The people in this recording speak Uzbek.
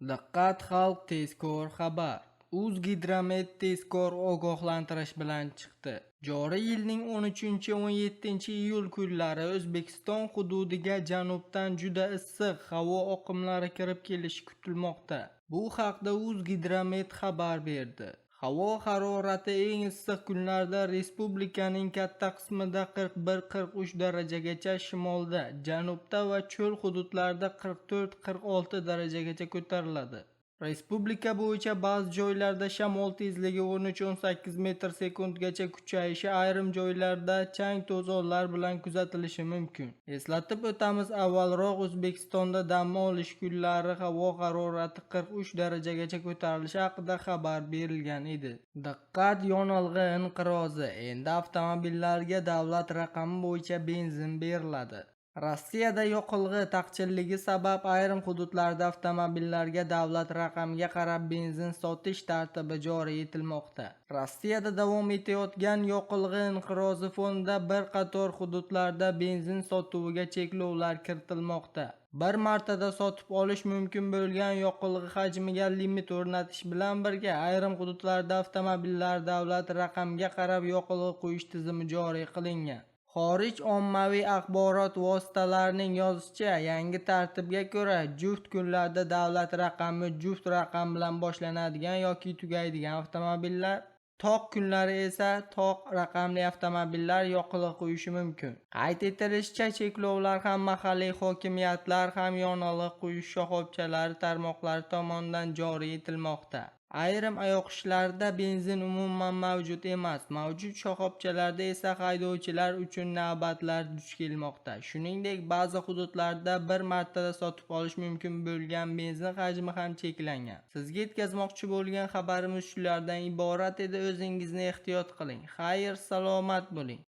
Diqqat xalq, tezkor xabar! O'zgidromet tezkor ogohlantirish bilan chiqdi. Joriy yilning 13-17-iyul kunlari O'zbekiston hududiga janubdan juda issiq havo oqimlari kirib kelishi kutilmoqda. Bu haqda O'zgidromet xabar berdi. Havo harorati eng issiq kunlarda respublikaning katta qismida 41-43 darajagacha, shimolda, janubda va cho'l hududlarda 44-46 darajagacha ko'tariladi. Respublika bo'yicha ba'zi joylarda shamol tezligi 13-18 metr sekundgacha kuchayishi, ayrim joylarda chang-to'zonlar bilan kuzatilishi mumkin. Eslatib o'tamiz, avvalroq O'zbekistonda dam olish kunlari havo harorati 43 darajagacha ko'tarilishi haqida xabar berilgan edi. Diqqat, yonilg'i inqirozi! Endi avtomobillarga davlat raqami bo'yicha benzin beriladi. Rossiyada yoqilg'i taqchilligi sabab ayrim hududlarda avtomobillarga davlat raqamiga qarab benzin sotish tartibi joriy etilmoqda. Rossiyada davom etayotgan yoqilg'i inqirozi fonida bir qator hududlarda benzin sotuviga cheklovlar kiritilmoqda. Bir martada sotib olish mumkin bo'lgan yoqilg'i hajmiga limit o'rnatish bilan birga ayrim hududlarda avtomobillar davlat raqamiga qarab yoqilg'i quyish tizimi joriy qilingan. Xorij ommaviy axborot vositalarining yozishicha, yangi tartibga ko'ra, juft kunlarda davlat raqami juft raqam bilan boshlanadigan yoki tugaydigan avtomobillar, toq kunlari esa toq raqamli avtomobillar yoqilg'i quyishi mumkin. Qayd etilishicha, cheklovlar ham mahalliy hokimiyatlar, ham yonilg'i quyish shoxobchalari tarmoqlari tomonidan joriy etilmoqda. Ayrim yoqishlarda benzin umuman mavjud emas, mavjud shoxobchalarda esa haydovchilar uchun navbatlar duch kelmoqda. Shuningdek, ba'zi hududlarda bir martada sotib olish mumkin bo'lgan benzin hajmi ham cheklangan. Sizga yetkazmoqchi bo'lgan xabarimiz shulardan iborat edi. O'zingizni ehtiyot qiling. Xayr, salomat bo'ling.